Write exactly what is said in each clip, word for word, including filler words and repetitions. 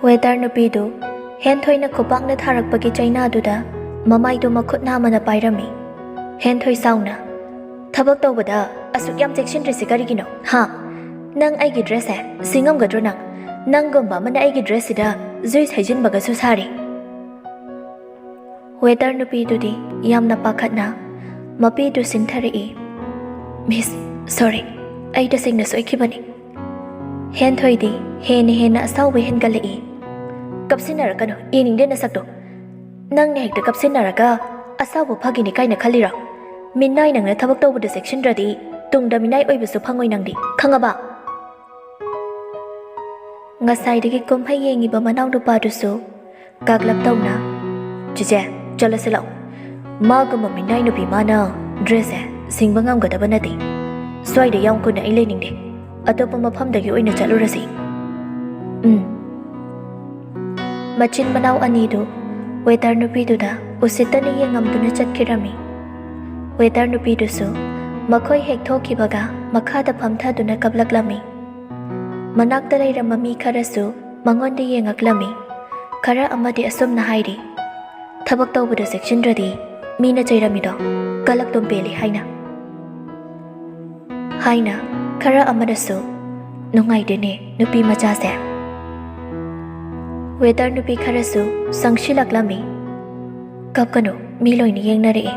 Waiter ꯅꯨꯄꯤꯗꯨ ꯍꯦꯟꯊꯣꯏꯅ ꯈꯨꯄꯥꯛꯅ ꯊꯥꯔꯛꯄꯒꯤ ꯆꯩꯅꯥꯗꯨꯗ ꯃꯃꯥꯏꯗꯨ ꯃꯈꯨꯠ ꯅꯥꯝꯃꯅ ꯄꯥꯏꯔꯝꯃꯤ꯫ ꯍꯦꯟꯊꯣꯏ ꯁꯥꯎꯅ, "ꯊꯕꯛ ꯇꯧꯕꯗ ꯑꯁꯨꯛ ꯌꯥꯝ ꯆꯦꯛꯁꯤꯟꯗ꯭ꯔꯤꯁꯤ ꯀꯔꯤꯒꯤꯅꯣ? ꯍꯥ? ꯅꯪ ꯑꯩꯒꯤ dress ꯁꯦ ꯁꯤ ꯉꯝꯒꯗ꯭ꯔꯣ ꯅꯪ? ꯅꯪꯒꯨꯝꯕ ꯑꯃꯅ ꯑꯩꯒꯤ dress ꯁꯤꯗ juice ꯍꯩꯖꯤꯟꯕꯒꯁꯨ ꯁꯥꯔꯤ?" Waiter ꯅꯨꯄꯤꯗꯨꯗꯤ ꯌꯥꯝꯅ ꯄꯥꯈꯠꯅ ꯃꯄꯤꯗꯨ ꯁꯤꯟꯊꯔꯛꯏ꯫ "Miss, sorry, ꯑꯩ ꯇꯁꯦꯡꯅ ꯁꯣꯏꯈꯤꯕꯅꯤ꯫" ꯍꯦꯟꯊꯣꯏꯗꯤ ꯍꯦꯟꯅ ꯍꯦꯟꯅ ꯑꯁꯥꯎꯕ ꯍꯦꯟꯒꯠꯂꯛꯏ꯫ "ꯀꯞꯁꯤꯟꯅꯔꯛꯀꯅꯨ, ꯌꯦꯡꯅꯤꯡꯗꯦ ꯅꯁꯛꯇꯣ꯫ ꯅꯪꯅ ꯍꯦꯛꯇ ꯀꯞꯁꯤꯟꯅꯔꯒ ꯑꯁꯥꯎꯕ ꯐꯒꯤꯅꯤ ꯀꯥꯏꯅ ꯈꯜꯂꯤꯔꯣ? ꯃꯤꯅꯥꯏ ꯅꯪꯅ ꯊꯕꯛ ꯇꯧꯕꯗ ꯆꯦꯛꯁꯤꯟꯗ꯭ꯔꯗꯤ ꯇꯨꯡꯗ ꯃꯤꯅꯥꯏ ꯑꯣꯏꯕꯁꯨ ꯐꯪꯉꯣꯏ ꯅꯪꯗꯤ, ꯈꯪꯉꯕ?" ꯉꯁꯥꯏꯗꯒꯤ ꯀꯨꯝꯍꯩ ꯌꯦꯡꯉꯤꯕ ꯃꯅꯥꯎꯅꯨꯄꯥꯗꯨꯁꯨ ꯀꯥꯛꯂꯞ ꯇꯧꯅ, "ꯆꯤꯆꯦ, ꯆꯠꯂꯁꯤ ꯂꯥꯛꯑꯣ꯫ ꯃꯥꯒꯨꯝꯕ ꯃꯤꯅꯥꯏ ꯅꯨꯄꯤ ꯃꯥꯅ dress ꯁꯦ ꯁꯤꯡꯕ ꯉꯝꯒꯗꯕ ꯅꯠꯇꯦ꯫ ꯁ꯭ꯋꯥꯏꯗ ꯌꯥꯝ ꯀꯨꯏꯅ ꯑꯩ ꯂꯩꯅꯤꯡꯗꯦ꯫ ꯑꯇꯣꯞꯄ ꯃꯐꯝꯗꯒꯤ ꯑꯣꯏꯅ ꯆꯠꯂꯨꯔꯁꯤ꯫" ꯎꯝ꯫ ꯃꯆꯤꯟ ꯃꯅꯥꯎ ꯑꯅꯤꯗꯨ waiter ꯅꯨꯄꯤꯗꯨꯗ ꯎꯁꯤꯠꯇꯅ ꯌꯦꯡꯉꯝꯗꯨꯅ ꯆꯠꯈꯤꯔꯝꯃꯤ꯫ Waiter ꯅꯨꯄꯤꯗꯨꯁꯨ ꯃꯈꯣꯏ ꯍꯦꯛ ꯊꯣꯛꯈꯤꯕꯒ ꯃꯈꯥꯗ ꯐꯝꯊꯗꯨꯅ ꯀꯞꯂꯛꯂꯝꯃꯤ꯫ ꯃꯅꯥꯛꯇ ꯂꯩꯔꯝꯕ ꯃꯤ ꯈꯔꯁꯨ ꯃꯉꯣꯟꯗ ꯌꯦꯡꯉꯛꯂꯝꯃꯤ꯫ ꯈꯔ ꯑꯃꯗꯤ ꯑꯁꯨꯝꯅ ꯍꯥꯏꯔꯤ, "ꯊꯕꯛ ꯇꯧꯕꯗ ꯆꯦꯛꯁꯤꯟꯗ꯭ꯔꯗꯤ ꯃꯤꯅ ꯆꯩꯔꯝꯃꯤꯗꯣ ꯀꯂꯛꯇꯣꯝ ꯄꯦꯜꯂꯤ ꯍꯥꯏꯅ꯫" ꯍꯥꯏꯅ ꯈꯔ ꯑꯃꯅꯁꯨ, "ꯅꯨꯡꯉꯥꯏꯇꯦꯅꯦ ꯅꯨꯄꯤ ꯃꯆꯥꯁꯦ꯫" Waiter ꯅꯨꯄꯤ ꯈꯔꯁꯨ ꯆꯪꯁꯤꯜꯂꯛꯂꯝꯃꯤ꯫ "ꯀꯞꯀꯅꯨ, ꯃꯤ ꯂꯣꯏꯅ ꯌꯦꯡꯅꯔꯛꯏ꯫"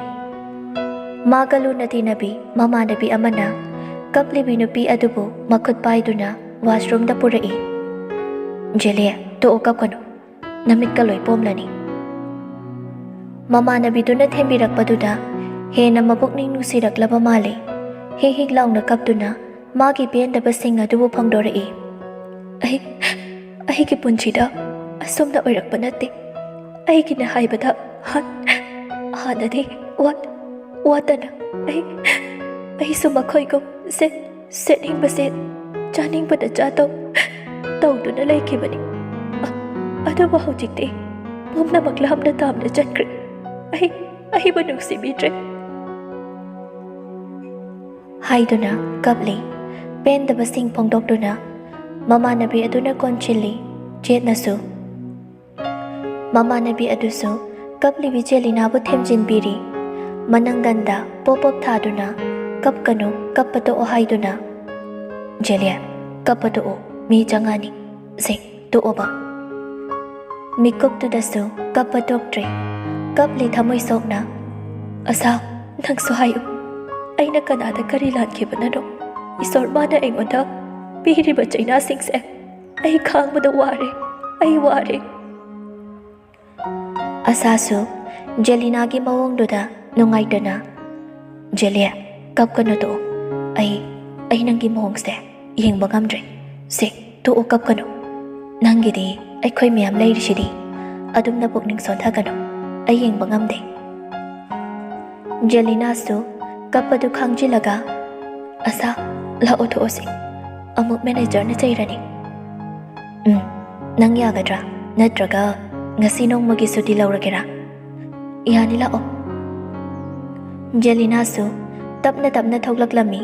ꯃꯥꯒ ꯂꯨꯅ ꯇꯤꯟꯅꯕꯤ ꯃꯃꯥꯟꯅꯕꯤ ꯑꯃꯅ ꯀꯞꯂꯤꯕꯤ ꯅꯨꯄꯤ ꯑꯗꯨꯕꯨ ꯃꯈꯨꯠ ꯄꯥꯏꯗꯨꯅ washroom ꯗ ꯄꯨꯔꯛꯏ꯫ "ꯖꯦꯂꯦ, ꯇꯣꯛꯑꯣ, ꯀꯞꯀꯅꯨ, ꯅꯃꯤꯠꯀ ꯂꯣꯏ ꯄꯣꯝꯂꯅꯤ꯫" ꯃꯃꯥꯟꯅꯕꯤꯗꯨꯅ ꯊꯦꯝꯕꯤꯔꯛꯄꯗꯨꯗ ꯍꯦꯟꯅ ꯃꯄꯨꯛꯅꯤꯡ ꯅꯨꯡꯁꯤꯔꯛꯂꯕ ꯃꯥꯜꯂꯤ꯫ ꯍꯤꯛ ꯍꯤꯛ ꯂꯥꯎꯅ ꯀꯞꯇꯨꯅ ꯃꯥꯒꯤ ꯄꯦꯟꯗꯕꯁꯤꯡ ꯑꯗꯨꯕꯨ ꯐꯣꯡꯗꯣꯔꯛꯏ꯫ "ꯑꯩ, ꯑꯩꯒꯤ ꯄꯨꯟꯁꯤꯗ ꯑꯁꯨꯝꯅ ꯑꯣꯏꯔꯛꯄ ꯅꯠꯇꯦ꯫ ꯑꯩꯒꯤꯅ ꯍꯥꯏꯕꯗ ꯍꯥꯟ-, ꯍꯥꯟꯅꯗꯤ ꯋꯥꯠ-, ꯋꯥꯠꯇꯅ ꯑꯩ, ꯑꯩꯁꯨ ꯃꯈꯣꯏꯒꯨꯝ ꯁꯦꯠ-, ꯁꯦꯠꯅꯤꯡꯕ ꯁꯦꯠ, ꯆꯥꯅꯤꯡꯕꯗ ꯆꯥ ꯇꯧ-, ꯇꯧꯗꯨꯅ ꯂꯩꯈꯤꯕꯅꯤ꯫ ꯑ-, ꯑꯗꯨꯕꯨ ꯍꯧꯖꯤꯛꯇꯤ ꯄꯨꯝꯅꯃꯛ ꯂꯥꯞꯅ ꯇꯥꯝꯅ ꯆꯠꯈ꯭ꯔꯦ꯫ ꯑꯩ, ꯑꯩꯕꯨ ꯅꯨꯡꯁꯤꯕꯤꯗ꯭ꯔꯦ꯫" ꯍꯥꯏꯗꯨꯅ ꯀꯞꯂꯤ꯫ ꯄꯦꯟꯗꯕꯁꯤꯡ ꯐꯣꯡꯗꯣꯛꯇꯨꯅ ꯃꯃꯥꯟꯅꯕꯤ ꯑꯗꯨꯅ ꯀꯣꯟꯁꯤꯜꯂꯤ꯫ ꯖꯦꯠꯅꯁꯨ꯫ ꯃꯃꯥꯟꯅꯕꯤ ꯑꯗꯨꯁꯨ ꯀꯞꯂꯤꯕꯤ ꯖꯦꯂꯤꯅꯥꯕꯨ ꯊꯦꯝꯖꯤꯟꯕꯤꯔꯤ꯫ ꯃꯅꯪꯒꯟꯗ ꯄꯣꯞ ꯄꯣꯞ ꯊꯥꯗꯨꯅ, "ꯀꯞꯀꯅꯨ, ꯀꯞꯄ ꯇꯣꯛꯑꯣ" ꯍꯥꯏꯗꯨꯅ꯫ "ꯖꯦꯂꯤꯌꯥ, ꯀꯞꯄ ꯇꯣꯛꯑꯣ, ꯃꯤ ꯆꯪꯉꯛꯑꯅꯤ꯫ ꯁꯦ, ꯇꯣꯛꯑꯣꯕ"꯫ ꯃꯤꯀꯨꯞꯇꯨꯗꯁꯨ ꯀꯞꯄ ꯇꯣꯛꯇ꯭ꯔꯦ꯫ ꯀꯞꯂꯤ ꯊꯃꯣꯏ ꯁꯣꯛꯅ꯫ "ꯑꯁꯥ, ꯅꯪꯁꯨ ꯍꯥꯏꯌꯨ, ꯑꯩꯅ ꯀꯅꯥꯗ ꯀꯔꯤ ꯂꯥꯟꯈꯤꯕꯅꯅꯣ? ꯏꯁꯣꯔ ꯃꯥꯅ ꯑꯩꯉꯣꯟꯗ ꯄꯤꯔꯤꯕ ꯆꯩꯅꯥꯁꯤꯡꯁꯦ꯫ ꯑꯩ ꯈꯥꯡꯕꯗ ꯋꯥꯔꯦ, ꯑꯩ ꯋꯥꯔꯦ"꯫ ꯑꯁꯥꯁꯨ ꯖꯦꯂꯤꯅꯥꯒꯤ ꯃꯑꯣꯡꯗꯨꯗ ꯅꯨꯡꯉꯥꯏꯇꯅ, "ꯖꯦꯂꯤꯌꯥ, ꯀꯞꯀꯅꯨ, ꯇꯣꯛꯑꯣ꯫ ꯑꯩ, ꯑꯩ ꯅꯪꯒꯤ ꯃꯑꯣꯡꯁꯦ ꯌꯦꯡꯕ ꯉꯝꯗ꯭ꯔꯦ꯫ ꯁꯦ, ꯇꯣꯛꯑꯣ, ꯀꯞꯀꯅꯨ꯫ ꯅꯪꯒꯤꯗꯤ ꯑꯩꯈꯣꯏ ꯃꯌꯥꯝ ꯂꯩꯔꯤꯁꯤꯗꯤ꯫ ꯑꯗꯨꯝꯅ ꯄꯨꯛꯅꯤꯡ ꯁꯣꯟꯊꯒꯅꯨ꯫ ꯑꯩ ꯌꯦꯡꯕ ꯉꯝꯗꯦ"꯫ ꯖꯦꯂꯤꯅꯥꯁꯨ ꯀꯞꯄꯗꯨ ꯈꯥꯡꯖꯤꯜꯂꯒ, "ꯑꯁꯥ, ꯂꯥꯛꯑꯣ, ꯊꯣꯛꯑꯁꯤ꯫ ꯑꯃꯨꯛ ꯃꯦꯅꯦꯖꯔꯅ ꯆꯩꯔꯅꯤ"꯫ "ꯎꯝ, ꯅꯪ ꯌꯥꯒꯗ꯭ꯔꯥ? ꯅꯠꯇ꯭ꯔꯒ ꯉꯁꯤ ꯅꯣꯡꯃꯒꯤ ꯁꯨꯇꯤ ꯂꯧꯔꯒꯦꯔꯥ?" "ꯌꯥꯅꯤ, ꯂꯥꯛꯑꯣ"꯫ ꯖꯦꯂꯤꯅꯥꯁꯨ ꯇꯞꯅ ꯇꯞꯅ ꯊꯣꯛꯂꯛꯂꯝꯃꯤ꯫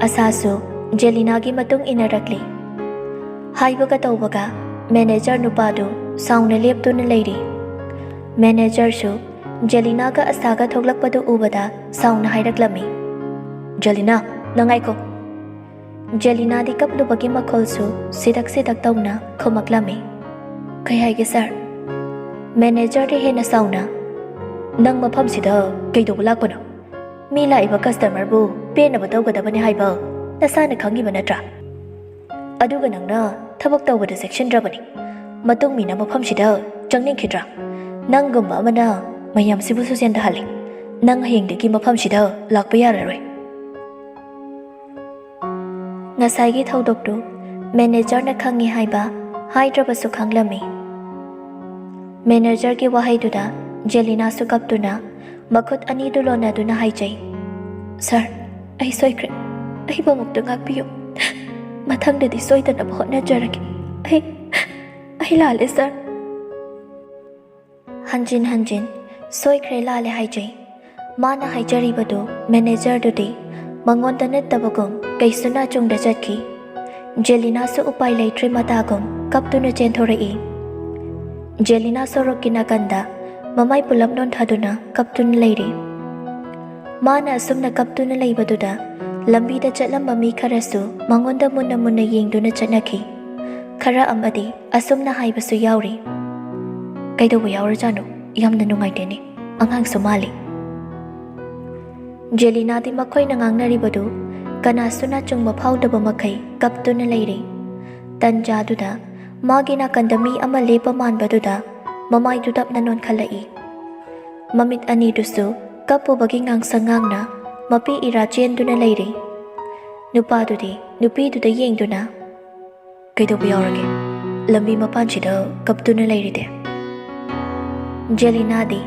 ꯑꯁꯥꯁꯨ ꯖꯦꯂꯤꯅꯥꯒꯤ ꯃꯇꯨꯡ ꯏꯟꯅꯔꯛꯂꯤ꯫ ꯍꯥꯏꯕꯒ ꯇꯧꯕꯒ ꯃꯦꯅꯦꯖꯔ ꯅꯨꯄꯥꯗꯨ ꯁꯥꯎꯅ ꯂꯦꯞꯇꯨꯅ ꯂꯩꯔꯤ꯫ ꯃꯦꯅꯦꯖꯔꯁꯨ ꯖꯦꯂꯤꯅꯥꯒ ꯑꯁꯥꯒ ꯊꯣꯛꯂꯛꯄꯗꯨ ꯎꯕꯗ ꯁꯥꯎꯅ ꯍꯥꯏꯔꯛꯂꯝꯃꯤ, "ꯖꯦꯂꯤꯅꯥ, ꯅꯪ ꯉꯥꯏꯈꯣ"꯫ ꯖꯦꯂꯤꯅꯥꯗꯤ ꯀꯞꯂꯨꯕꯒꯤ ꯃꯈꯣꯜꯁꯨ ꯁꯤꯗꯛ ꯁꯤꯗꯛ ꯇꯧꯅ ꯈꯨꯝꯃꯛꯂꯝꯃꯤ꯫ "ꯀꯩ ꯍꯥꯏꯒꯦ, ꯁꯥꯔ?" ꯃꯦꯅꯦꯖꯔꯗꯤ ꯍꯦꯟꯅ ꯁꯥꯎꯅ, "ꯅꯪ ꯃꯐꯝꯁꯤꯗ ꯀꯩꯗꯧꯕ ꯂꯥꯛꯄꯅꯣ? ꯃꯤ ꯂꯥꯛꯏꯕ ꯀꯁꯇꯃꯔꯕꯨ ꯄꯦꯟꯅꯕ ꯇꯧꯒꯗꯕꯅꯤ ꯍꯥꯏꯕ ꯅꯁꯥꯅ ꯈꯪꯉꯤꯕ ꯅꯠꯇ꯭ꯔꯥ? ꯑꯗꯨꯒ ꯅꯪꯅ ꯊꯕꯛ ꯇꯧꯕꯗ ꯆꯦꯛꯁꯤꯟꯗ꯭ꯔꯕꯅꯤ꯫ ꯃꯇꯨꯡ ꯃꯤꯅ ꯃꯐꯝꯁꯤꯗ ꯆꯪꯅꯤꯡꯈꯤꯗ꯭ꯔꯥ? ꯅꯪꯒꯨꯝꯕ ꯑꯃꯅ ꯃꯌꯥꯝꯁꯤꯕꯨꯁꯨ ꯆꯦꯟꯊꯍꯜꯂꯤ꯫ ꯅꯪ ꯍꯌꯦꯡꯗꯒꯤ ꯃꯐꯝꯁꯤꯗ ꯂꯥꯛꯄ ꯌꯥꯔꯔꯣꯏ"꯫ ꯉꯁꯥꯏꯒꯤ ꯊꯧꯗꯣꯛꯇꯨ ꯃꯦꯅꯦꯖꯔꯅ ꯈꯪꯉꯤ ꯍꯥꯏꯕ ꯍꯥꯏꯗ꯭ꯔꯕꯁꯨ ꯈꯪꯂꯝꯃꯤ꯫ ꯃꯦꯅꯦꯖꯔꯒꯤ ꯋꯥꯍꯩꯗꯨꯗ ꯖꯦꯂꯤꯅꯥꯁꯨ ꯀꯞꯇꯨꯅ ꯃꯈꯨꯠ ꯑꯅꯤꯗꯨ ꯂꯣꯟꯅꯗꯨꯅ ꯍꯥꯏꯖꯩ, "ꯁꯥꯔ, ꯑꯩ ꯁꯣꯏꯈ꯭ꯔꯦ꯫ ꯑꯩꯕꯨ ꯑꯃꯨꯛꯇ ꯉꯥꯛꯄꯤꯌꯨ꯫ ꯃꯊꯪꯗꯗꯤ ꯁꯣꯏꯗꯅꯕ ꯍꯣꯠꯅꯖꯔꯒꯦ꯫ ꯑꯩ, ꯑꯩ ꯂꯥꯜꯂꯦ, ꯁꯥꯔ"꯫ ꯍꯟꯖꯤꯟ ꯍꯟꯖꯤꯟ "ꯁꯣꯏꯈ꯭ꯔꯦ, ꯂꯥꯜꯂꯦ" ꯍꯥꯏꯖꯩ꯫ ꯃꯥꯅ ꯍꯥꯏꯖꯔꯤꯕꯗꯨ ꯃꯦꯅꯦꯖꯔꯗꯨꯗꯤ ꯃꯉꯣꯟꯗ ꯅꯠꯇꯕꯒꯨꯝ ꯀꯩꯁꯨ ꯅꯥꯆꯨꯡꯗ ꯆꯠꯈꯤ꯫ ꯖꯦꯂꯤꯅꯥꯁꯨ ꯎꯄꯥꯏ ꯂꯩꯇ꯭ꯔꯦ ꯃꯇꯥꯒꯨꯝ ꯀꯞꯇꯨꯅ ꯆꯦꯟꯊꯣꯔꯛꯏ꯫ ꯖꯦꯂꯤꯅꯥ ꯁꯣꯔꯣꯛꯀꯤ ꯅꯥꯀꯟꯗ ꯃꯃꯥꯏ ꯄꯨꯂꯞ ꯅꯣꯟꯊꯗꯨꯅ ꯀꯞꯇꯨꯅ ꯂꯩꯔꯤ꯫ ꯃꯥꯅ ꯑꯁꯨꯝꯅ ꯀꯞꯇꯨꯅ ꯂꯩꯕꯗꯨꯗ ꯂꯝꯕꯤꯗ ꯆꯠꯂꯝꯕ ꯃꯤ ꯈꯔꯁꯨ ꯃꯉꯣꯟꯗ ꯃꯨꯟꯅ ꯃꯨꯟꯅ ꯌꯦꯡꯗꯨꯅ ꯆꯠꯅꯈꯤ꯫ ꯈꯔ ꯑꯃꯗꯤ ꯑꯁꯨꯝꯅ ꯍꯥꯏꯕꯁꯨ ꯌꯥꯎꯔꯤ, "ꯀꯩꯗꯧꯕ ꯌꯥꯎꯔꯖꯥꯠꯅꯣ? ꯌꯥꯝꯅ ꯅꯨꯡꯉꯥꯏꯇꯦꯅꯦ, ꯑꯉꯥꯡꯁꯨ ꯃꯥꯜꯂꯤ"꯫ ꯖꯦꯂꯤꯅꯥꯗꯤ ꯃꯈꯣꯏꯅ ꯉꯥꯡꯅꯔꯤꯕꯗꯨ ꯀꯅꯥꯁꯨ ꯅꯥꯆꯨꯡꯕ ꯐꯥꯎꯗꯕ ꯃꯈꯩ ꯀꯞꯇꯨꯅ ꯂꯩꯔꯤ꯫ ꯇꯟꯖꯥꯗꯨꯗ ꯃꯥꯒꯤ ꯅꯥꯀꯟꯗ ꯃꯤ ꯑꯃ ꯂꯦꯞꯄ ꯃꯥꯟꯕꯗꯨꯗ ꯃꯃꯥꯏꯗꯨ ꯇꯞꯅ ꯅꯣꯟꯈꯠꯂꯛꯏ꯫ ꯃꯃꯤꯠ ꯑꯅꯤꯗꯨꯁꯨ ꯀꯞꯄꯨꯕꯒꯤ ꯉꯥꯡꯁꯪ ꯉꯥꯡꯅ ꯃꯄꯤ ꯏꯔꯥ ꯆꯦꯟꯗꯨꯅ ꯂꯩꯔꯤ꯫ ꯅꯨꯄꯥꯗꯨꯗꯤ ꯅꯨꯄꯤꯗꯨꯗ ꯌꯦꯡꯗꯨꯅ, "ꯀꯩꯗꯧꯕ ꯌꯥꯎꯔꯒꯦ? ꯂꯝꯕꯤ ꯃꯄꯥꯟꯁꯤꯗ ꯀꯞꯇꯨꯅ ꯂꯩꯔꯤꯗꯤ?" ꯖꯦꯂꯤꯅꯥꯗꯤ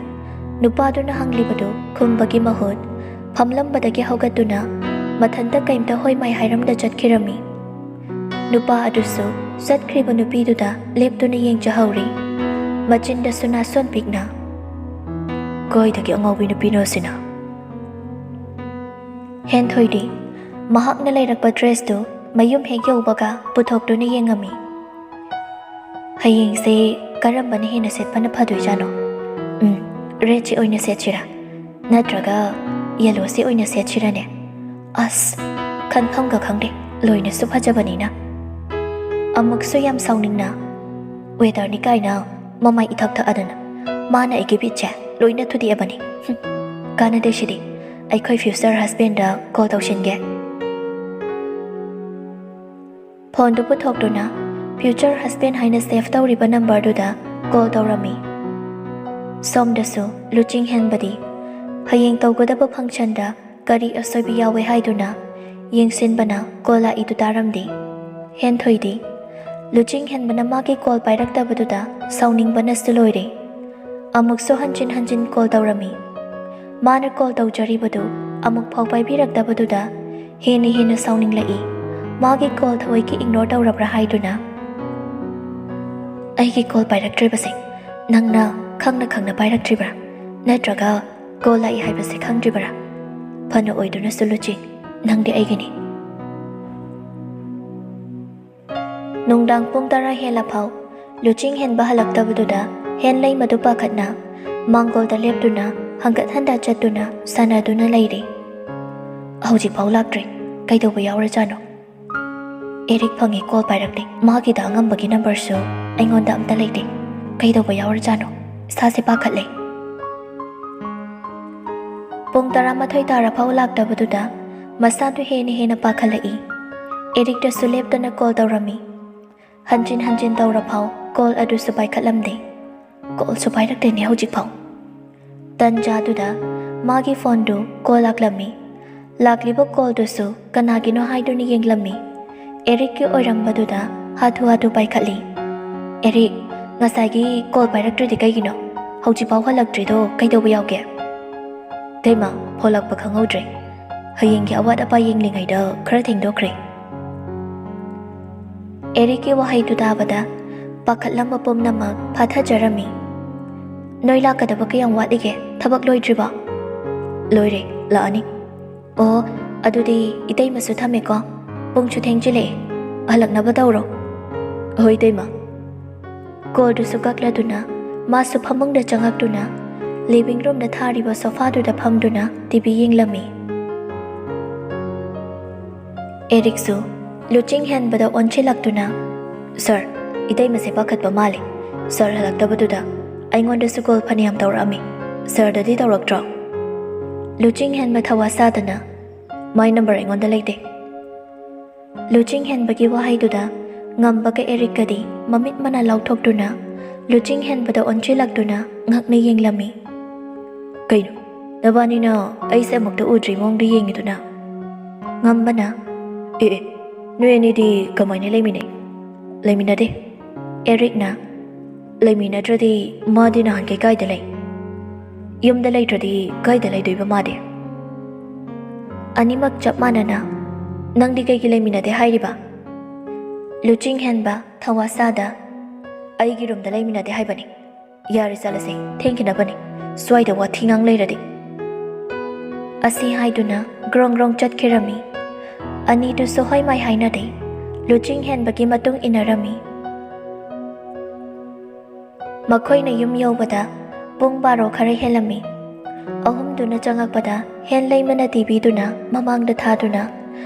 ꯅꯨꯄꯥꯗꯨꯅ ꯍꯪꯂꯤꯕꯗꯨ ꯈꯨꯝꯕꯒꯤ ꯃꯍꯨꯠ ꯐꯝꯂꯝꯕꯗꯒꯤ ꯍꯧꯒꯠꯇꯨꯅ ꯃꯊꯟꯇ ꯀꯩꯝꯇ ꯍꯣꯏ ꯃꯥꯏ ꯍꯥꯏꯔꯝꯗ ꯆꯠꯈꯤꯔꯝꯃꯤ꯫ ꯅꯨꯄꯥ ꯑꯗꯨꯁꯨ ꯆꯠꯈ꯭ꯔꯤꯕ ꯅꯨꯄꯤꯗꯨꯗ ꯂꯦꯞꯇꯨꯅ ꯌꯦꯡꯖꯍꯧꯔꯤ꯫ ꯃꯆꯤꯟꯗꯁꯨ ꯅꯥꯁꯣꯟ ꯄꯤꯛꯅ, "ꯀꯥꯏꯗꯒꯤ ꯑꯉꯥꯎꯕꯤ ꯅꯨꯄꯤꯅꯣ ꯑꯁꯤꯅ?" ꯍꯦꯟꯊꯣꯏꯗꯤ ꯃꯍꯥꯛꯅ ꯂꯩꯔꯛꯄ ꯗ꯭ꯔꯦꯁꯇꯨ ꯃꯌꯨꯝ ꯍꯦꯛ ꯌꯧꯕꯒ ꯄꯨꯊꯣꯛꯇꯨꯅ ꯌꯦꯡꯉꯝꯃꯤ꯫ "ꯍꯌꯦꯡꯁꯦ ꯀꯔꯝꯕꯅ ꯍꯦꯟꯅ ꯁꯦꯠꯄꯅ ꯐꯗꯣꯏꯖꯥꯠꯅꯣ? ꯎꯝ, ꯔꯦꯗꯁꯤ ꯑꯣꯏꯅ ꯁꯦꯠꯁꯤꯔꯥ? ꯅꯠꯇ꯭ꯔꯒ ꯌꯦꯂꯣꯁꯤ ꯑꯣꯏꯅ ꯁꯦꯠꯁꯤꯔꯅꯦ? ꯑꯁ, ꯈꯟꯐꯝꯒ ꯈꯪꯗꯦ, ꯂꯣꯏꯅꯁꯨ ꯐꯖꯕꯅꯤꯅ"꯫ ꯑꯃꯨꯛꯁꯨ ꯌꯥꯝ ꯁꯥꯎꯅꯤꯡꯅ, "ꯋꯦꯗꯔꯅꯤ ꯀꯥꯏꯅ ꯃꯃꯥꯏ ꯏꯊꯛ ꯊꯛꯑꯗꯅ ꯃꯥꯅ ꯑꯩꯒꯤ ꯕꯤꯠꯁꯦ ꯂꯣꯏꯅ ꯊꯨꯗꯦꯛꯑꯕꯅꯤ꯫ ꯍꯨꯝ, ꯀꯥꯟꯅꯗꯦ ꯁꯤꯗꯤ, ꯑꯩꯈꯣꯏ ꯐ꯭ꯌꯨꯆꯔ ꯍꯁꯕꯦꯟꯗ ꯀꯣꯜ ꯇꯧꯁꯤꯟꯒꯦ"꯫ ꯐꯣꯟꯗꯨ ꯄꯨꯊꯣꯛꯇꯨꯅ ꯐ꯭ꯌꯨꯆꯔ ꯍꯁꯕꯦꯟ ꯍꯥꯏꯅ ꯁꯦꯚ ꯇꯧꯔꯤꯕ ꯅꯝꯕꯔꯗꯨꯗ ꯀꯣꯜ ꯇꯧꯔꯝꯃꯤ꯫ ꯁꯣꯝꯗꯁꯨ ꯂꯨꯆꯤꯡ ꯍꯦꯟꯕꯗꯤ ꯍꯌꯦꯡ ꯇꯧꯒꯗꯕ ꯐꯪꯁꯟꯗ ꯀꯔꯤ ꯑꯁꯣꯏꯕ ꯌꯥꯎꯋꯦ ꯍꯥꯏꯗꯨꯅ ꯌꯦꯡꯁꯤꯟꯕꯅ ꯀꯣꯜ ꯂꯥꯛꯏꯗꯨ ꯇꯥꯔꯝꯗꯦ꯫ ꯍꯦꯟꯊꯣꯏꯗꯤ ꯂꯨꯆꯤꯡ ꯍꯦꯟꯕꯅ ꯃꯥꯒꯤ ꯀꯣꯜ ꯄꯥꯏꯔꯛꯇꯕꯗꯨꯗ ꯁꯥꯎꯅꯤꯡꯕꯅꯁꯨ ꯂꯣꯏꯔꯦ꯫ ꯑꯃꯨꯛꯁꯨ ꯍꯟꯖꯤꯟ ꯍꯟꯖꯤꯟ ꯀꯣꯜ ꯇꯧꯔꯝꯃꯤ꯫ ꯃꯥꯅ ꯀꯣꯜ ꯇꯧꯖꯔꯤꯕꯗꯨ ꯑꯃꯨꯛ ꯐꯥꯎ ꯄꯥꯏꯕꯤꯔꯛꯇꯕꯗꯨꯗ ꯍꯦꯟꯅ ꯍꯦꯟꯅ ꯁꯥꯎꯅꯤꯡꯂꯛꯏ꯫ ꯃꯥꯒꯤ ꯀꯣꯜ ꯊꯑꯣꯏꯀꯤ ꯏꯒꯅꯣꯔ ꯇꯧꯔꯕ꯭ꯔꯥ ꯍꯥꯏꯗꯨꯅ꯫ "ꯑꯩꯒꯤ ꯀꯣꯜ ꯄꯥꯏꯔꯛꯇ꯭ꯔꯤꯕꯁꯦ ꯅꯪꯅ ꯈꯪꯅ ꯈꯪꯅ ꯄꯥꯏꯔꯛꯇ꯭ꯔꯤꯕ꯭ꯔꯥ? ꯅꯠꯇ꯭ꯔꯒ ꯀꯣꯜ ꯂꯥꯛꯏ ꯍꯥꯏꯕꯁꯦ ꯈꯪꯗ꯭ꯔꯤꯕꯔꯥ? ꯐꯅ ꯑꯣꯏꯗꯨꯅꯁꯨ ꯂꯨꯆꯤꯡ, ꯅꯪꯗꯤ ꯑꯩꯒꯤꯅꯤ"꯫ ꯅꯨꯡꯗꯥꯡ ꯄꯨꯡ ꯇꯔꯥ ꯍꯦꯜꯂꯐꯥꯎ ꯂꯨꯆꯤꯡ ꯍꯦꯟꯕ ꯍꯜꯂꯛꯇꯕꯗꯨꯗ ꯍꯦꯟꯂꯩ ꯃꯗꯨ ꯄꯥꯈꯠꯅ ꯃꯥꯡꯒꯣꯜꯗ ꯂꯦꯞꯇꯨꯅ ꯍꯪꯒꯠ ꯍꯟꯗ ꯆꯠꯇꯨꯅ ꯁꯥꯟꯅꯗꯨꯅ ꯂꯩꯔꯤ꯫ ꯍꯧꯖꯤꯛꯐꯥꯎ ꯂꯥꯛꯇ꯭ꯔꯤ꯫ ꯀꯩꯗꯧꯕ ꯌꯥꯎꯔꯖꯥꯠꯅꯣ? ꯑꯦꯔꯤꯛ ꯐꯪꯉꯤ, ꯀꯣꯜ ꯄꯥꯏꯔꯛꯇꯦ꯫ ꯃꯥꯒꯤꯗ ꯑꯉꯝꯕꯒꯤ ꯅꯝꯕꯔꯁꯨ ꯑꯩꯉꯣꯟꯗ ꯑꯝꯇ ꯂꯩꯇꯦ꯫ ꯀꯩꯗꯧꯕ ꯌꯥꯎꯔꯖꯥꯠꯅꯣ? ꯏꯁꯥꯁꯦ ꯄꯥꯈꯠꯂꯦ꯫ ꯄꯨꯡ ꯇꯔꯥꯃꯥꯊꯣꯏ ꯇꯥꯔꯐꯥꯎ ꯂꯥꯛꯇꯕꯗꯨꯗ ꯃꯁꯥꯗꯨ ꯍꯦꯟꯅ ꯍꯦꯟꯅ ꯄꯥꯈꯠꯂꯛꯏ꯫ ꯑꯦꯔꯤꯛꯇꯁꯨ ꯂꯦꯞꯇꯅ ꯀꯣꯜ ꯇꯧꯔꯝꯃꯤ꯫ ꯍꯟꯖꯤꯟ ꯍꯟꯖꯤꯟ ꯇꯧꯔꯐꯥꯎ ꯀꯣꯜ ꯑꯗꯨꯁꯨ ꯄꯥꯏꯈꯠꯂꯝꯗꯦ꯫ ꯀꯣꯜꯁꯨ ꯄꯥꯏꯔꯛꯇꯦꯅꯦ ꯍꯧꯖꯤꯛꯐꯥꯎ꯫ ꯇꯟꯖꯥꯗꯨꯗ ꯃꯥꯒꯤ ꯐꯣꯟꯗꯨ ꯀꯣꯜ ꯂꯥꯛꯂꯝꯃꯤ꯫ ꯂꯥꯛꯂꯤꯕ ꯀꯣꯜꯗꯨꯁꯨ ꯀꯅꯥꯒꯤꯅꯣ ꯍꯥꯏꯗꯨꯅ ꯌꯦꯡꯂꯝꯃꯤ꯫ ꯑꯦꯔꯤꯛꯀꯤ ꯑꯣꯏꯔꯝꯕꯗꯨꯗ ꯍꯥꯊꯨ ꯍꯥꯊꯨ ꯄꯥꯏꯈꯠꯂꯤ꯫ "ꯑꯦꯔꯤꯛ, ꯉꯁꯥꯏꯒꯤ ꯀꯣꯜ ꯄꯥꯏꯔꯛꯇ꯭ꯔꯤꯗꯤ ꯀꯩꯒꯤꯅꯣ? ꯍꯧꯖꯤꯛꯐꯥꯎ ꯍꯜꯂꯛꯇ꯭ꯔꯤꯗꯣ ꯀꯩꯗꯧꯕ ꯌꯥꯎꯒꯦ?" "ꯏꯇꯩꯃ, ꯐꯣꯟ ꯂꯥꯛꯄ ꯈꯪꯍꯧꯗ꯭ꯔꯦ꯫ ꯍꯌꯦꯡꯒꯤ ꯑꯋꯥꯠ ꯑꯄꯥ ꯌꯦꯡꯂꯤꯉꯩꯗ ꯈꯔ ꯊꯦꯡꯗꯣꯛꯈ꯭ꯔꯦ꯫" ꯑꯦꯔꯤꯛꯀꯤ ꯋꯥꯍꯩꯗꯨ ꯇꯥꯕꯗ ꯄꯥꯈꯠꯂꯝꯕ ꯄꯨꯝꯅꯃꯛ ꯐꯥꯊꯖꯔꯝꯃꯤ꯫ "ꯅꯣꯏ ꯂꯥꯛꯀꯗꯕ ꯀꯌꯥꯝ ꯋꯥꯠꯂꯤꯒꯦ? ꯊꯕꯛ ꯂꯣꯏꯗ꯭ꯔꯤꯕꯣ?" "ꯂꯣꯏꯔꯦ, ꯂꯥꯛꯑꯅꯤ꯫" "ꯑꯣ, ꯑꯗꯨꯗꯤ ꯏꯇꯩꯃꯁꯨ ꯊꯝꯃꯦꯀꯣ꯫ ꯄꯨꯡꯁꯨ ꯊꯦꯡꯖꯤꯜꯂꯛꯑꯦ꯫ ꯍꯜꯂꯛꯅꯕ ꯇꯧꯔꯣ꯫" "ꯍꯣꯏ, ꯏꯇꯩꯃ꯫" ꯀꯣꯜꯗꯨꯁꯨ ꯀꯛꯂꯗꯨꯅ ꯃꯥꯁꯨ ꯐꯃꯨꯡꯗ ꯆꯪꯉꯛꯇꯨꯅ ꯂꯤꯚꯤꯡ ꯔꯨꯝꯗ ꯊꯥꯔꯤꯕ ꯁꯣꯐꯥꯗꯨꯗ ꯐꯝꯗꯨꯅ ꯇꯤ ꯚꯤ ꯌꯦꯡꯂꯝꯃꯤ꯫ ꯑꯦꯔꯤꯛꯁꯨ ꯂꯨꯆꯤꯡ ꯍꯦꯟꯕꯗ ꯑꯣꯟꯁꯤꯜꯂꯛꯇꯨꯅ, "ꯁꯥꯔ, ꯏꯇꯩꯃꯁꯦ ꯄꯥꯈꯠꯄ ꯃꯥꯜꯂꯦ꯫ ꯁꯥꯔ ꯍꯜꯂꯛꯇꯕꯗꯨꯗ ꯑꯩꯉꯣꯟꯗꯁꯨ ꯀꯣꯜ ꯐꯅꯌꯥꯝ ꯇꯧꯔꯛꯑꯝꯃꯤ꯫ ꯁꯥꯔꯗꯗꯤ ꯇꯧꯔꯛꯇ꯭ꯔꯣ?" ꯂꯨꯆꯤꯡ ꯍꯦꯟꯕ ꯊꯋꯥ ꯁꯥꯗꯅ, "ꯃꯥꯏ ꯅꯝꯕꯔ ꯑꯩꯉꯣꯟꯗ ꯂꯩꯇꯦ꯫" ꯂꯨꯆꯤꯡ ꯍꯦꯟꯕꯒꯤ ꯋꯥꯍꯩꯗꯨꯗ ꯉꯝꯕꯒ ꯑꯦꯔꯤꯛꯀꯗꯤ ꯃꯃꯤꯠ ꯃꯅꯥ ꯂꯥꯎꯊꯣꯛꯇꯨꯅ ꯂꯨꯆꯤꯡ ꯍꯦꯟꯕꯗ ꯑꯣꯟꯁꯤꯜꯂꯛꯇꯨꯅ ꯉꯛꯅ ꯌꯦꯡꯂꯝꯃꯤ꯫ "ꯀꯩꯅꯣ, ꯅꯕꯥꯅꯤꯅ ꯑꯩꯁꯦ ꯑꯃꯨꯛꯇ ꯎꯗ꯭ꯔꯤ ꯃꯑꯣꯡꯗ ꯌꯦꯡꯉꯤꯗꯨꯅ?" ꯉꯝꯕꯅ, "ꯑꯦ ꯑꯦ, ꯅꯣꯏ ꯑꯅꯤꯗꯤ ꯀꯃꯥꯏꯅ ꯂꯩꯃꯤꯟꯅꯩ? ꯂꯩꯃꯤꯟꯅꯗꯦ꯫" ꯑꯦꯔꯤꯛꯅ, "ꯂꯩꯃꯤꯟꯅꯗ꯭ꯔꯗꯤ ꯃꯥꯗꯤ ꯅꯍꯥꯟꯈꯩ ꯀꯥꯏꯗ ꯂꯩ? ꯌꯨꯝꯗ ꯂꯩꯇ꯭ꯔꯗꯤ ꯀꯥꯏꯗ ꯂꯩꯗꯣꯏꯕ ꯃꯥꯗꯤ?" ꯑꯅꯤꯃꯛ ꯆꯞ ꯃꯥꯟꯅꯅ, "ꯅꯪꯗꯤ ꯀꯩꯒꯤ ꯂꯩꯃꯤꯟꯅꯗꯦ ꯍꯥꯏꯔꯤꯕ?" ꯂꯨꯆꯤꯡ ꯍꯦꯟꯕ ꯊꯋꯥ ꯁꯥꯗ, "ꯑꯩꯒꯤ ꯔꯨꯝꯗ ꯂꯩꯃꯤꯟꯅꯗꯦ ꯍꯥꯏꯕꯅꯤ꯫ ꯌꯥꯔꯦ, ꯆꯠꯂꯁꯦ, ꯊꯦꯡꯈꯤꯅꯕꯅꯤ꯫ ꯁ꯭ꯋꯥꯏꯗ ꯋꯥꯊꯤ ꯉꯥꯡ ꯂꯩꯔꯗꯤ꯫" ꯑꯁꯤ ꯍꯥꯏꯗꯨꯅ ꯒ꯭ꯔꯣꯡ ꯒ꯭ꯔꯣꯡ ꯆꯠꯈꯤꯔꯝꯃꯤ꯫ ꯑꯅꯤꯗꯨꯁꯨ ꯍꯣꯏ ꯃꯥꯏ ꯍꯥꯏꯅꯗꯦ꯫ ꯂꯨꯆꯤꯡ ꯍꯦꯟꯕꯒꯤ ꯃꯇꯨꯡ ꯏꯟꯅꯔꯝꯃꯤ꯫ ꯃꯈꯣꯏꯅ ꯌꯨꯝ ꯌꯧꯕꯗ ꯄꯨꯡ ꯕꯥꯔꯣ ꯈꯔ ꯍꯦꯜꯂꯝꯃꯤ꯫ ꯑꯍꯨꯝꯗꯨꯅ ꯆꯪꯉꯛꯄꯗ ꯍꯦꯟꯂꯩꯃꯅ ꯇꯤꯚꯤꯗꯨꯅ ꯃꯃꯥꯡꯗ ꯊꯥꯗꯨꯅ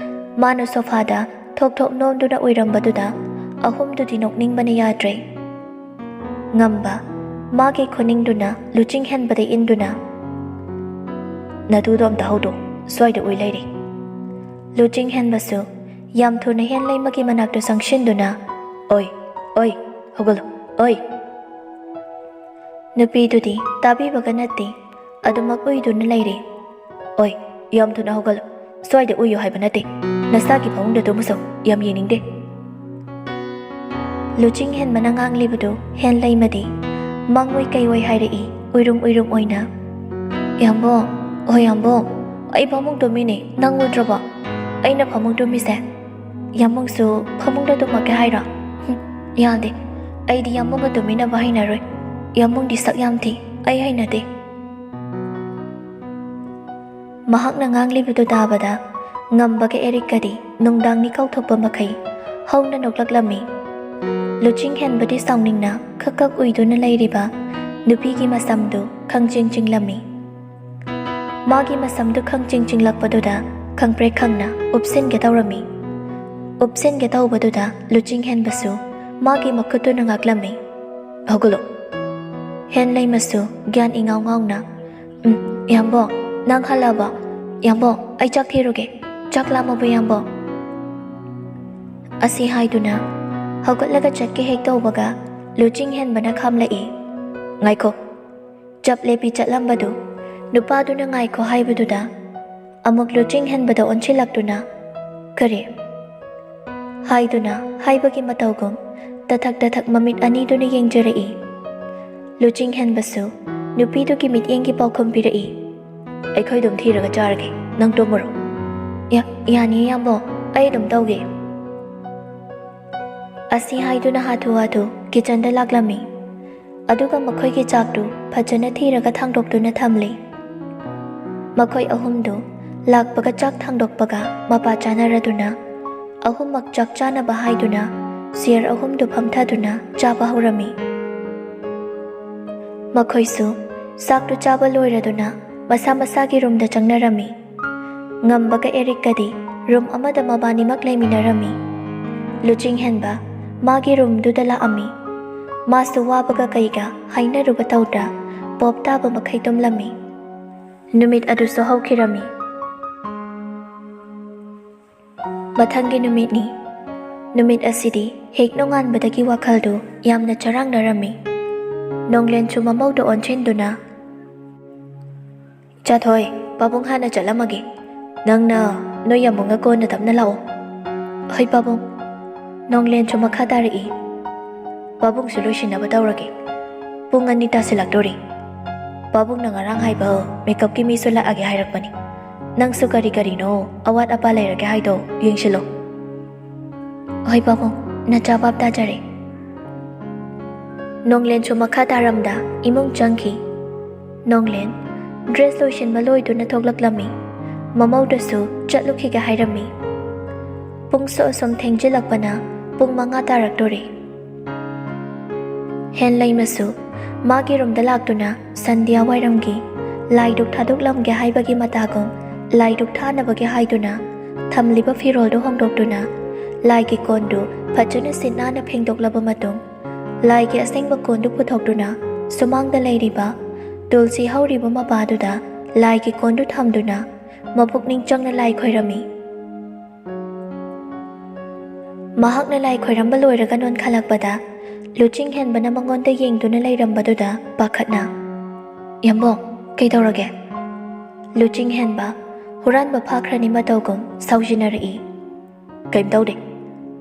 ꯃꯥꯅ ꯁꯣꯐꯥꯗ ꯊꯣꯛ ꯊꯣꯛ ꯅꯣꯝꯗꯨꯅ ꯎꯏꯔꯝꯕꯗꯨꯗ ꯑꯍꯨꯝꯗꯨꯗꯤ ꯅꯣꯛꯅꯤꯡꯕꯅ ꯌꯥꯗ꯭ꯔꯦ꯫ ꯉꯝꯕ, ꯃꯥꯒꯤ ꯈꯨꯅꯤꯡꯗꯨꯅ ꯂꯨꯆꯤꯡ ꯍꯦꯟꯕꯗ ꯏꯟꯗꯨꯅ, "ꯅꯇꯨꯗꯣ ꯑꯝꯇ ꯍꯧꯗꯣꯛ, ꯁ꯭ꯋꯥꯏꯗ ꯎꯏ ꯂꯩꯔꯦ꯫" ꯂꯨꯆꯤꯡ ꯍꯦꯟꯕꯁꯨ ꯌꯥꯝ ꯊꯨꯅ ꯍꯦꯟꯂꯩꯃꯒꯤ ꯃꯅꯥꯛꯇ ꯆꯪꯁꯤꯟꯗꯨꯅ, "ꯑꯣꯏ, ꯑꯣꯏ, ꯍꯧꯒꯠꯂꯣ, ꯑꯣꯏ!" ꯅꯨꯄꯤꯗꯨꯗꯤ ꯇꯥꯕꯤꯕꯒ ꯅꯠꯇꯦ, ꯑꯗꯨꯃꯛ ꯎꯏꯗꯨꯅ ꯂꯩꯔꯦ꯫ "ꯑꯣꯏ, ꯌꯥꯝ ꯊꯨꯅ ꯍꯧꯒꯠꯂꯣ꯫ ꯁ꯭ꯋꯥꯏꯗ ꯎꯏꯌꯨ ꯍꯥꯏꯕ ꯅꯠꯇꯦ꯫ ꯅꯁꯥꯒꯤ ꯐꯃꯨꯡꯗ ꯇꯨꯝꯃꯨꯆꯣ꯫ ꯌꯥꯝ ꯌꯦꯡꯅꯤꯡꯗꯦ꯫" ꯂꯨꯆꯤꯡ ꯍꯦꯟꯕꯅ ꯉꯥꯡꯂꯤꯕꯗꯨ ꯍꯦꯟꯂꯩꯃꯗꯤ ꯃꯪꯑꯣꯏ ꯀꯩꯑꯣꯏ ꯍꯥꯏꯔꯛꯏ, ꯎꯏꯔꯨꯝ ꯎꯏꯔꯨꯝ ꯑꯣꯏꯅ꯫ "ꯌꯥꯝꯕꯣꯡ, ꯍꯣꯏ ꯌꯥꯝꯕꯣꯡ, ꯑꯩ ꯐꯃꯨꯡ ꯇꯨꯝꯃꯤꯅꯦ, ꯅꯪ ꯎꯗ꯭ꯔꯕꯣ? ꯑꯩꯅ ꯐꯃꯨꯡ ꯇꯨꯝꯃꯤꯁꯦ꯫ ꯌꯥꯝꯕꯨꯡꯁꯨ ꯐꯃꯨꯡꯗ ꯇꯨꯝꯃꯛꯀꯦ ꯍꯥꯏꯔꯣ? ꯍꯨꯝ, ꯌꯥꯗꯦ꯫ ꯑꯩꯗꯤ ꯌꯥꯝꯕꯨꯡꯒ ꯇꯨꯝꯃꯤꯟꯅꯕ ꯍꯩꯅꯔꯣꯏ꯫ ꯌꯥꯝꯕꯨꯡꯗꯤ ꯁꯛ ꯌꯥꯝ ꯊꯤ꯫ ꯑꯩ ꯍꯩꯅꯗꯦ꯫" ꯃꯍꯥꯛꯅ ꯉꯥꯡꯂꯤꯕꯗꯨ ꯇꯥꯕꯗ ꯉꯝꯕꯒ ꯑꯦꯔꯤꯛꯀꯗꯤ ꯅꯨꯡꯗꯥꯡꯅꯤ ꯀꯥꯎꯊꯣꯛꯄ ꯃꯈꯩ ꯍꯧꯅ ꯅꯣꯛꯂꯛꯂꯝꯃꯤ꯫ ꯂꯨꯆꯤꯡ ꯍꯦꯟꯕꯗꯤ ꯁꯥꯎꯅꯤꯡꯅ ꯈꯛ ꯈꯛ ꯎꯏꯗꯨꯅ ꯂꯩꯔꯤꯕ ꯅꯨꯄꯤꯒꯤ ꯃꯁꯝꯗꯨ ꯈꯪꯆꯤꯡ ꯆꯤꯡꯂꯝꯃꯤ꯫ ꯃꯥꯒꯤ ꯃꯁꯝꯗꯨ ꯈꯪꯆꯤꯡ ꯆꯤꯡꯂꯛꯄꯗꯨꯗ ꯈꯪꯄ꯭ꯔꯦꯛ ꯈꯪꯅ ꯎꯞꯁꯤꯟꯒꯦ ꯇꯧꯔꯝꯃꯤ꯫ ꯎꯞꯁꯤꯟꯒꯦ ꯇꯧꯕꯗꯨꯗ ꯂꯨꯆꯤꯡ ꯍꯦꯟꯕꯁꯨ ꯃꯥꯒꯤ ꯃꯈꯨꯠꯇꯨꯅ ꯉꯥꯛꯂꯝꯃꯤ꯫ "ꯍꯧꯒꯠꯂꯣ꯫" ꯍꯦꯟꯂꯩꯃꯁꯨ ꯒ꯭ꯌꯥꯟ ꯏꯉꯥꯎ ꯉꯥꯎꯅ, "ꯎꯝ, ꯏꯌꯥꯝꯕꯣ, ꯅꯪ ꯍꯜꯂꯛꯑꯕꯣ? ꯏꯌꯥꯝꯕꯣ, ꯑꯩ ꯆꯥꯛ ꯊꯤꯔꯨꯒꯦ꯫ ꯆꯥꯛ ꯂꯥꯝꯃꯕꯣ, ꯏꯌꯥꯝꯕꯣ?" ꯑꯁꯤ ꯍꯥꯏꯗꯨꯅ ꯍꯧꯒꯠꯂꯒ ꯆꯠꯀꯦ ꯍꯦꯛ ꯇꯧꯕꯒ ꯂꯨꯆꯤꯡ ꯍꯦꯟꯕꯅ ꯈꯥꯝꯂꯛꯏ꯫ "ꯉꯥꯏꯈꯣ꯫" ꯆꯞ ꯂꯦꯞꯄꯤ ꯆꯠꯂꯝꯕꯗꯨ ꯅꯨꯄꯥꯗꯨꯅ "ꯉꯥꯏꯈꯣ" ꯍꯥꯏꯕꯗꯨꯗ ꯑꯃꯨꯛ ꯂꯨꯆꯤꯡ ꯍꯦꯟꯕꯗ ꯑꯣꯟꯁꯤꯜꯂꯛꯇꯨꯅ, "ꯀꯔꯤ?" ꯍꯥꯏꯗꯨꯅ ꯍꯥꯏꯕꯒꯤ ꯃꯇꯧꯒꯨꯝ ꯇꯊꯛ ꯇꯊꯛ ꯃꯃꯤꯠ ꯑꯅꯤꯗꯨꯅ ꯌꯦꯡꯖꯔꯛꯏ꯫ ꯂꯨꯆꯤꯡ ꯍꯦꯟꯕꯁꯨ ꯅꯨꯄꯤꯗꯨꯒꯤ ꯃꯤꯠꯌꯦꯡꯒꯤ ꯄꯥꯎꯈꯨꯝ ꯄꯤꯔꯛꯏ꯫ "ꯑꯩꯈꯣꯏ ꯑꯗꯨꯝ ꯊꯤꯔꯒ ꯆꯥꯔꯒꯦ, ꯅꯪ ꯇꯨꯝꯃꯨꯔꯣ꯫" "ꯌꯥ-, ꯌꯥꯅꯤ ꯏꯌꯥꯝꯕꯣ, ꯑꯩ ꯑꯗꯨꯝ ꯇꯧꯒꯦ꯫" ꯑꯁꯤ ꯍꯥꯏꯗꯨꯅ ꯍꯥꯊꯨ ꯍꯥꯊꯨ ꯀꯤꯆꯟꯗ ꯂꯥꯛꯂꯝꯃꯤ꯫ ꯑꯗꯨꯒ ꯃꯈꯣꯏꯒꯤ ꯆꯥꯛꯇꯨ ꯐꯖꯅ ꯊꯤꯔꯒ ꯊꯥꯡꯗꯣꯛꯇꯨꯅ ꯊꯝꯂꯤ꯫ ꯃꯈꯣꯏ ꯑꯍꯨꯝꯗꯨ ꯂꯥꯛꯄꯒ ꯆꯥꯛ ꯊꯥꯡꯗꯣꯛꯄꯒ ꯃꯄꯥ ꯆꯥꯅꯔꯗꯨꯅ ꯑꯍꯨꯝꯃꯛ ꯆꯥꯛ ꯆꯥꯅꯕ ꯍꯥꯏꯗꯨꯅ ꯆꯤꯌꯔ ꯑꯍꯨꯝꯗꯨ ꯐꯝꯊꯗꯨꯅ ꯆꯥꯕ ꯍꯧꯔꯝꯃꯤ꯫ ꯃꯈꯣꯏꯁꯨ ꯆꯥꯛꯇꯨ ꯆꯥꯕ ꯂꯣꯏꯔꯗꯨꯅ ꯃꯁꯥ ꯃꯁꯥꯒꯤ ꯔꯨꯝꯗ ꯆꯪꯅꯔꯝꯃꯤ꯫ ꯉꯝꯕꯒ ꯑꯦꯔꯤꯛꯀꯗꯤ ꯔꯨꯝ ꯑꯃꯗ ꯃꯕꯥꯅꯤꯃꯛ ꯂꯩꯃꯤꯟꯅꯔꯝꯃꯤ꯫ ꯂꯨꯆꯤꯡꯍꯦꯟꯕ ꯃꯥꯒꯤ ꯔꯨꯝꯗꯨꯗ ꯂꯥꯛꯑꯝꯃꯤ꯫ ꯃꯥꯁꯨ ꯋꯥꯕꯒ ꯀꯩꯒ ꯍꯥꯏꯅꯔꯨꯕ ꯇꯧꯗ꯭ꯔꯥ ꯄꯣꯞ ꯇꯥꯕ ꯃꯈꯩ ꯇꯨꯝꯂꯝꯃꯤ꯫ ꯅꯨꯃꯤꯠ ꯑꯗꯨꯁꯨ ꯍꯧꯈꯤꯔꯝꯃꯤ꯫ ꯃꯊꯪꯒꯤ ꯅꯨꯃꯤꯠꯅꯤ꯫ ꯅꯨꯃꯤꯠ ꯑꯁꯤꯗꯤ ꯍꯦꯛ ꯅꯣꯡꯉꯥꯟꯕꯗꯒꯤ ꯋꯥꯈꯜꯗꯨ ꯌꯥꯝꯅ ꯆꯔꯥꯡꯅꯔꯝꯃꯤ꯫ ꯅꯣꯡꯂꯦꯟꯁꯨ ꯃꯃꯧꯗ ꯑꯣꯟꯁꯤꯟꯗꯨꯅ, "ꯏꯆꯥꯊꯣꯏ, ꯄꯥꯕꯨꯡ ꯍꯥꯟꯅ ꯆꯠꯂꯝꯃꯒꯦ꯫ ꯅꯪꯅ ꯅꯣꯏ ꯌꯥꯝꯕꯨꯡꯒ ꯀꯣꯟꯅ ꯇꯞꯅ ꯂꯥꯛꯑꯣ꯫" "ꯍꯣꯏ ꯄꯥꯕꯨꯡ꯫" ꯅꯣꯡꯂꯦꯟꯁꯨ ꯃꯈꯥ ꯇꯥꯔꯛꯏ, "ꯄꯥꯕꯨꯡꯁꯨ ꯂꯣꯏꯁꯤꯟꯅꯕ ꯇꯧꯔꯒꯦ꯫ ꯄꯨꯡ ꯑꯅꯤ ꯇꯥꯁꯤꯜꯂꯛꯇꯣꯔꯤ꯫ ꯄꯥꯕꯨꯡꯅ ꯉꯔꯥꯡ ꯍꯥꯏꯕ ꯃꯦꯀꯞꯀꯤ ꯃꯤꯁꯨ ꯂꯥꯛꯑꯒꯦ ꯍꯥꯏꯔꯛꯄꯅꯤ꯫ ꯅꯪꯁꯨ ꯀꯔꯤ ꯀꯔꯤꯅꯣ ꯑꯋꯥꯠ ꯑꯄꯥ ꯂꯩꯔꯒꯦ ꯍꯥꯏꯗꯣ ꯌꯦꯡꯁꯤꯜꯂꯣ꯫" "ꯍꯣꯏ ꯄꯥꯕꯨꯡ, ꯅꯆꯥ ꯚꯥꯞ ꯇꯥꯖꯔꯦ꯫" ꯅꯣꯡꯂꯦꯟꯁꯨ ꯃꯈꯥ ꯇꯥꯔꯝꯗ ꯏꯃꯨꯡ ꯆꯪꯈꯤ꯫ ꯅꯣꯡꯂꯦꯟ ꯗ꯭ꯔꯦꯁ ꯂꯣꯏꯁꯤꯟꯕ ꯂꯣꯏꯗꯨꯅ ꯊꯣꯛꯂꯛꯂꯝꯃꯤ꯫ ꯃꯃꯧꯗꯁꯨ ꯆꯠꯂꯨꯈꯤꯒꯦ ꯍꯥꯏꯔꯝꯃꯤ꯫ ꯄꯨꯡꯁꯨ ꯑꯁꯨꯝ ꯊꯦꯡꯖꯤꯜꯂꯛꯄꯅ ꯄꯨꯡ ꯃꯉꯥ ꯇꯥꯔꯛꯇꯣꯔꯦ꯫ ꯍꯦꯟꯂꯩꯃꯁꯨ ꯃꯥꯒꯤ ꯔꯨꯝꯗ ꯂꯥꯛꯇꯨꯅ ꯁꯟꯙ꯭ꯌꯥ ꯋꯥꯏꯔꯝꯒꯤ ꯂꯥꯏ ꯙꯨꯛ ꯊꯥꯗꯣꯛꯂꯝꯒꯦ ꯍꯥꯏꯕꯒꯤ ꯃꯇꯥꯒꯨꯝ ꯂꯥꯏ ꯙꯨꯛ ꯊꯥꯅꯕꯒꯤ ꯍꯥꯏꯗꯨꯅ ꯊꯝꯂꯤꯕ ꯐꯤꯔꯣꯜꯗꯨ ꯍꯣꯡꯗꯣꯛꯇꯨꯅ ꯂꯥꯏꯒꯤ ꯀꯣꯟꯗꯨ ꯐꯖꯅ ꯁꯤꯠ ꯅꯥꯟꯅ ꯐꯦꯡꯗꯣꯛꯂꯕ ꯃꯇꯨꯡ ꯂꯥꯏꯒꯤ ꯑꯁꯦꯡꯕ ꯀꯣꯟꯗꯨ ꯄꯨꯊꯣꯛꯇꯨꯅ ꯁꯨꯃꯥꯡꯗ ꯂꯩꯔꯤꯕ ꯇꯨꯜꯁꯤ ꯍꯧꯔꯤꯕ ꯃꯄꯥꯗꯨꯗ ꯂꯥꯏꯒꯤ ꯀꯣꯟꯗꯨ ꯊꯝꯗꯨꯅ ꯃꯄꯨꯛꯅꯤꯡ ꯆꯪꯅ ꯂꯥꯏ ꯈꯣꯏꯔꯝꯃꯤ꯫ ꯃꯍꯥꯛꯅ ꯂꯥꯏ ꯈꯣꯏꯔꯝꯕ ꯂꯣꯏꯔꯒ ꯅꯣꯟꯈꯠꯂꯛꯄꯗ ꯂꯨꯆꯤꯡꯍꯦꯟꯕꯅ ꯃꯉꯣꯟꯗ ꯌꯦꯡꯗꯨꯅ ꯂꯩꯔꯝꯕꯗꯨꯗ ꯄꯥꯈꯠꯅ, "ꯌꯥꯝꯕꯨꯡ, ꯀꯩꯗꯧꯔꯒꯦ?" ꯂꯨꯆꯤꯡꯍꯦꯟꯕ ꯍꯨꯔꯥꯟꯕ ꯐꯥꯈ꯭ꯔꯅꯤ ꯃꯇꯧꯒꯨꯝ ꯁꯥꯎꯖꯤꯟꯅꯔꯛꯏ꯫ "ꯀꯩꯝ ꯇꯧꯗꯦ꯫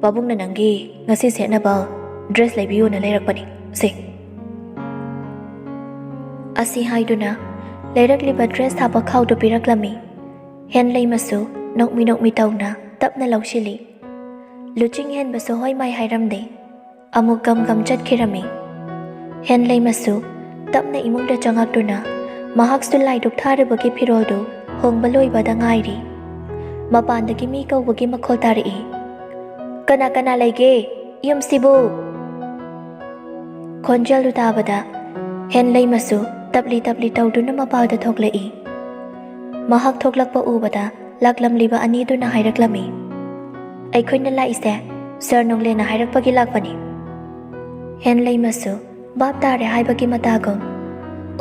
ꯄꯥꯕꯨꯡꯅ ꯅꯪꯒꯤ ꯉꯁꯤ ꯁꯦꯠꯅꯕ ꯗ꯭ꯔꯦꯁ ꯂꯩꯕꯤꯌꯨꯅ ꯂꯩꯔꯛꯄꯅꯤ꯫ ꯁꯦ꯫" ꯑꯁꯤ ꯍꯥꯏꯗꯨꯅ ꯂꯩꯔꯛꯂꯤꯕ ꯗ꯭ꯔꯦꯁ ꯊꯥꯕ ꯈꯥꯎꯗꯨ ꯄꯤꯔꯛꯂꯝꯃꯤ꯫ ꯍꯦꯟꯂꯩꯃꯁꯨ ꯅꯣꯛꯃꯤ ꯅꯣꯛꯃꯤ ꯇꯧꯅ ꯇꯞꯅ ꯂꯧꯁꯤꯜꯂꯤ꯫ ꯂꯨꯆꯤꯡꯍꯦꯟꯕꯁꯨ ꯍꯣꯏ ꯃꯥꯏ ꯍꯥꯏꯔꯝꯗꯦ꯫ ꯑꯃꯨꯛ ꯒꯝ ꯒꯝ ꯆꯠꯈꯤꯔꯝꯃꯤ꯫ ꯍꯦꯟꯂꯩꯃꯁꯨ ꯇꯞꯅ ꯏꯃꯨꯡꯗ ꯆꯪꯉꯛꯇꯨꯅ ꯃꯍꯥꯛꯁꯨ ꯂꯥꯏ ꯙꯨꯛ ꯊꯥꯔꯤꯕꯒꯤ ꯐꯤꯔꯣꯜꯗꯨ ꯍꯣꯡꯕ ꯂꯣꯏꯕꯗ ꯉꯥꯏꯔꯤ꯫ ꯃꯄꯥꯟꯗꯒꯤ ꯃꯤ ꯀꯧꯕꯒꯤ ꯃꯈꯣꯜ ꯇꯥꯔꯛꯏ꯫ "ꯀꯅꯥ ꯀꯅꯥ ꯂꯩꯒꯦ ꯌꯨꯝꯁꯤꯕꯨ?" ꯈꯣꯟꯖꯦꯜꯗꯨ ꯇꯥꯕꯗ ꯍꯦꯟꯂꯩꯃꯁꯨ ꯇꯞꯂꯤ ꯇꯞꯂꯤ ꯇꯧꯗꯨꯅ ꯃꯄꯥꯗ ꯊꯣꯛꯂꯛꯏ꯫ ꯃꯍꯥꯛ ꯊꯣꯛꯂꯛꯄ ꯎꯕꯗ ꯂꯥꯛꯂꯝꯂꯤꯕ ꯑꯅꯤꯗꯨꯅ ꯍꯥꯏꯔꯛꯂꯝꯃꯤ, "ꯑꯩꯈꯣꯏꯅ ꯂꯥꯛꯏꯁꯦ ꯁꯥꯔ ꯅꯣꯡꯂꯦꯟꯅ ꯍꯥꯏꯔꯛꯄꯒꯤ ꯂꯥꯛꯄꯅꯤ꯫" ꯍꯦꯟꯂꯩꯃꯁꯨ ꯚꯥꯞ ꯇꯥꯔꯦ ꯍꯥꯏꯕꯒꯤ ꯃꯇꯥꯒꯨꯝ,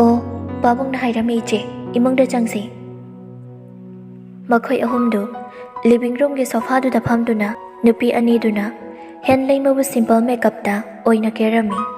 "ꯑꯣ, ꯄꯥꯕꯨꯡꯅ ꯍꯥꯏꯔꯝꯃꯤ ꯏꯆꯦ, ꯏꯃꯨꯡꯗ ꯆꯪꯁꯤ꯫" ꯃꯈꯣꯏ ꯑꯍꯨꯝꯗꯨ ꯂꯤꯚꯤꯡ ꯔꯨꯝꯒꯤ ꯁꯣꯐꯥꯗꯨꯗ ꯐꯝꯗꯨꯅ ꯅꯨꯄꯤ ꯑꯅꯤꯗꯨꯅ ꯍꯦꯟꯂꯩꯃꯕꯨ ꯁꯤꯝꯄꯜ ꯃꯦꯀꯞꯇ ꯑꯣꯏꯅ ꯀꯦꯔꯝꯃꯤ꯫